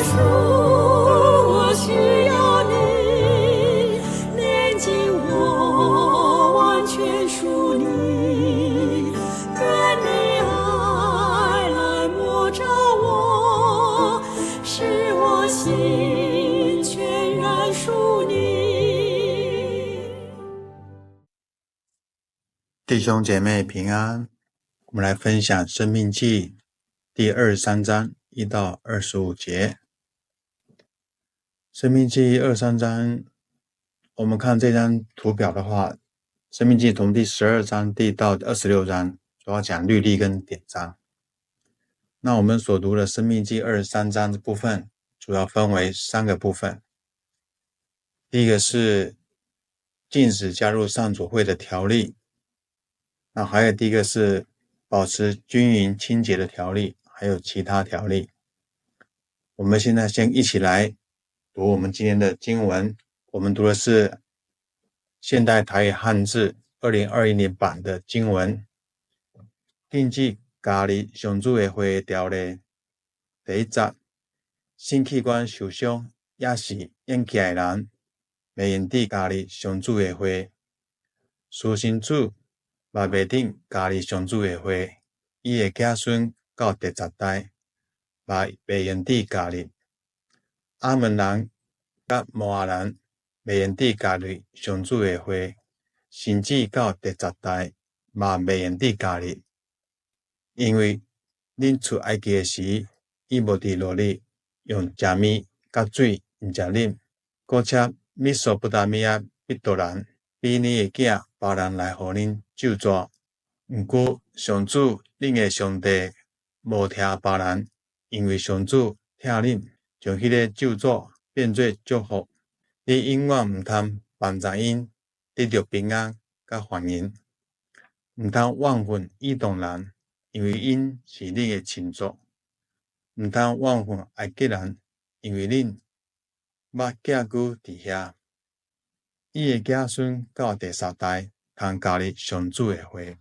穌，我需要你，煉淨我，完全屬你。願你愛來摸著我，使我心全然屬你。弟兄姐妹平安，我們來分享《申命記》第23章1到25節。《申命記》二三章，我們看這張圖表的話，《申命記》從第12章到26章，主要講律例跟典章。那我們所讀的《申命記》二十三章的部分，主要分為三個部分。第一個是禁止加入上主會的條例。那還有第一個是保持軍營清潔的條例，還有其他條例。我們現在先一起來讀我們今天的經文。我們讀的是現代台語漢字2021年版的經文。禁止加入上主的會的條例。第一節，性器官受傷抑是厭棄的人，袂用得加入上主的會。私生子嘛袂得加入上主的會，伊的子孫到第十代嘛袂用得加入。亞捫人佮摩押人袂用得加入上主的會，甚至到第十代嘛袂用得加入，因為恁出埃及的時，伊無佇落日用食麵佮水毋食啉，閣且美索不達米亞彼陀人、比珥的囝巴蘭來予恁咒詛。毋過上主恁的上帝無聽巴蘭，因為上主疼恁，將彼个咒詛變做祝福。你永遠毋通幫助𪜶得著平安佮繁榮，毋通怨恨以東人，因為𪜶是恁的親族；毋通怨恨埃及人，因為恁捌寄居佇遐。伊的子孫到第三代通加入上主的會。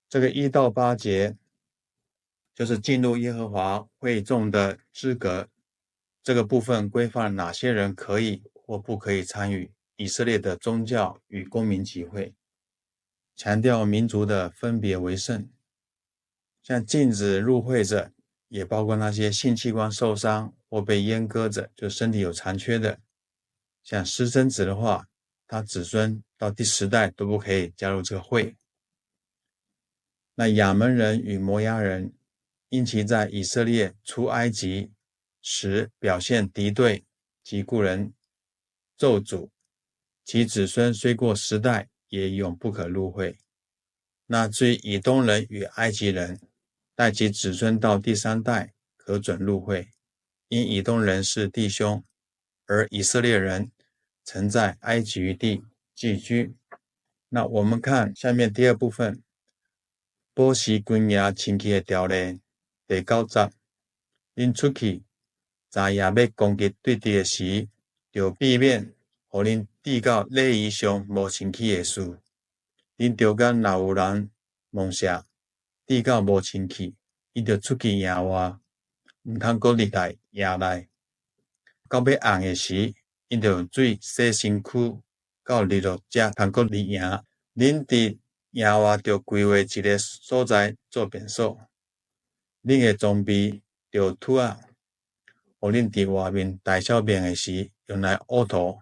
這個1到8節就是進入耶和華會眾的資格。這個部分規範哪些人可以或不可以參與以色列的宗教與公民集會，強調民族的分別為聖。像禁止入會者，也包括那些性器官受傷或被閹割者，就身體有殘缺的。像私生子的話，他子孫到第十代都不可以加入這個會。那亞捫人與摩押人，因其在以色列出埃及時表現敵對及故人咒詛，其子孫雖過十代，也永不可入會。那至於以東人與埃及人，待其子孫到第三代，可准入會，因以東人是弟兄，而以色列人曾在埃及地寄居。那我們看下面第二部分，保持軍營清潔的條例第9節，恁出去早夜欲攻擊對敵的時，著避免予恁觸到禮儀上無清氣的事。恁中間若有人夢想觸到無清氣，伊著出去營外，毋通閣入來營內。到欲暗的時，𪜶著用水洗身軀，到日落才通閣入營。恁佇營外著規劃一个所在做便所。恁的裝備著兔仔，予恁佇外面大小便的時用來嘔吐，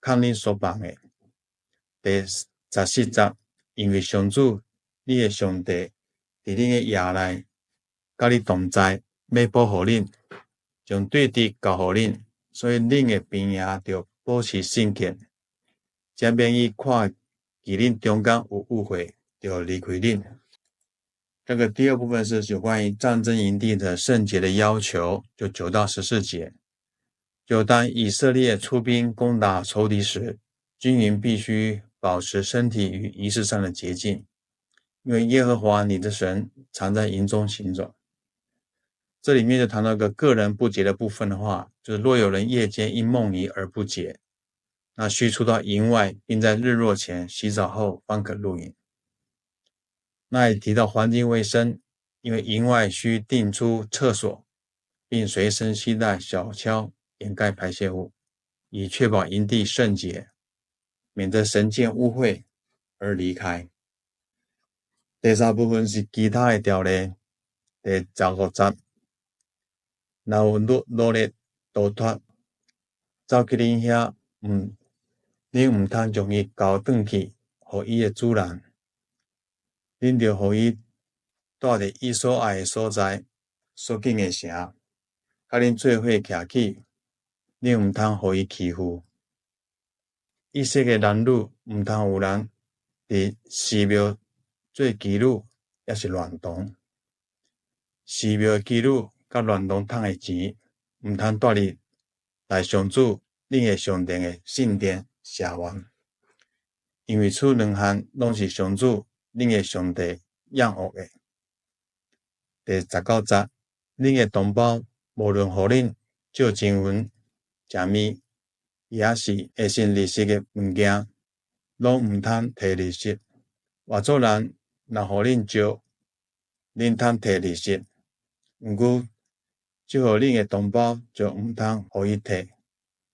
囥恁所放的。第14節，因為上主你的上帝佇恁的營內，佮你同在，欲保護恁，將對敵交予恁，所以恁的邊營著保持聖潔，才免去看見恁中間有污穢，就離開恁。這個第二部分是有關於戰爭營地的聖潔的要求，就9到14節。就當以色列出兵攻打仇敵時，軍營必須保持身體與儀式上的潔淨，因為耶和華你的神常在營中行走。這裡面就談到一個個人不潔的部分的話，就是若有人夜間因夢遺而不潔，那須出到營外，並在日落前洗澡後方可入營。那也提到環境衛生，因為營外須定出廁所，并随身携带小锹掩盖排泄物，以确保营地圣洁，免得神见污秽而离开。第三部分是其他的條例，第15節，若有奴奴隸逃脫，走去恁遐，恁毋通將伊交轉去予伊的主人，恁著予伊蹛佇伊所愛的所在，所建的城，佮恁做伙徛起，恁毋通予伊欺負。以色列男女毋通有人佇寺廟做妓女，抑是孌童。寺廟妓女佮孌童趁的錢，毋通帶入來上主恁的上帝的聖殿謝願，因為此兩項攏是上主恁的上帝厭惡的。第19節，恁的同胞無論予恁借金銀、食物，抑是會生利息的物件，攏毋通提利息。外族人若予恁借，恁通提利息；毋過借予恁的同胞就毋通予伊提。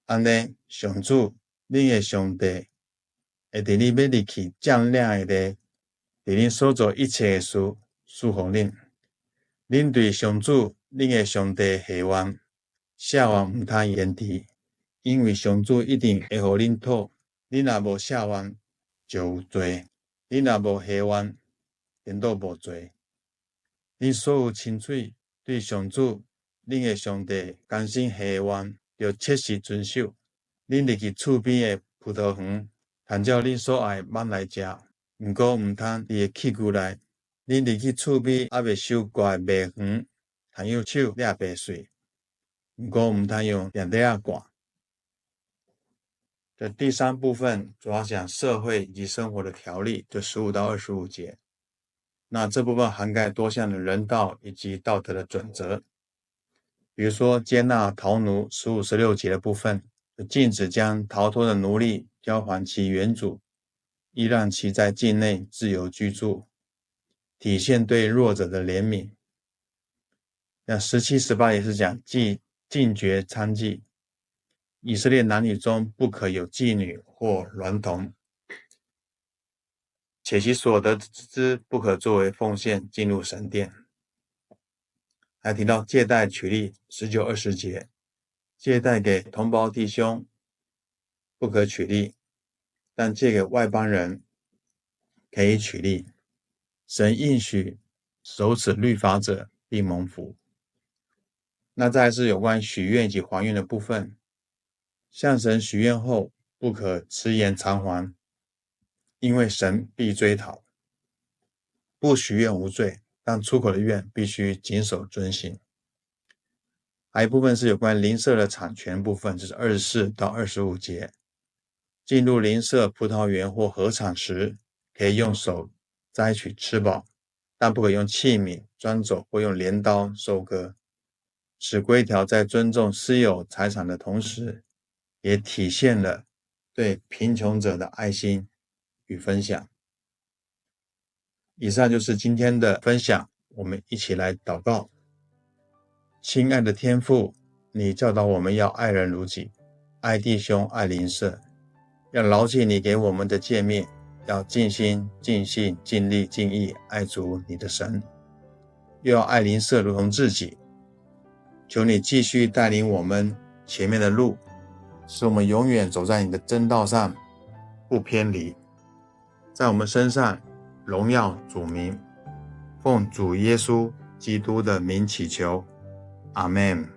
按呢，上主恁的上帝會佇恁欲入去佔領的地，佇恁所做一切的事賜福恁。恁對上主恁的上帝下願，謝願毋通延遲，因為上主一定會予恁討。恁若無謝願，就有罪；恁若無下願，顛倒無罪。恁所有親喙對上主恁的上帝甘心下願，著切實遵守。恁入去厝邊的葡萄園，通照恁所愛挽來食，毋過毋通佇的器具內。恁入去厝邊猶未收割的麥園，通用手掠麥穗，毋過毋通用硩袋仔割。這第三部分主要講社會以及生活的條例，就15到25節。那這部分涵蓋多項的人道以及道德的準則，比如說接納逃奴15、16節的部分，禁止將逃脫的奴隸交還其原主，亦讓其在境內自由居住，體現對弱者的憐憫。那17、18也是講禁絕娼妓，以色列男女中不可有妓女或孌童，且其所得之資不可作為奉獻進入神殿。還提到借貸取利，19、20節，借貸給同胞弟兄不可取利，但借給外邦人可以取利。神應許守此律法者必蒙福。那再來是有關許願及還願的部分，向神許願後不可遲延償還，因為神必追討。不許願無罪，但出口的願必須謹守遵行。還有一部分是有關鄰舍的產權部分，就是24到25節。進入鄰舍葡萄園或禾場時，可以用手摘取吃飽，但不可用器皿裝走或用鐮刀收割。此規條在尊重私有財產的同時，也體現了對貧窮者的愛心與分享。以上就是今天的分享，我們一起來禱告。親愛的天父，你教導我們要愛人如己，愛弟兄，愛鄰舍，要牢記你給我們的誡命，要盡心、盡性、盡力、盡意愛主你的神，又要愛鄰舍如同自己。求你繼續帶領我們前面的路，使我們永遠走在你的真道上，不偏離。在我們身上榮耀主名，奉主耶穌基督的名祈求，阿們。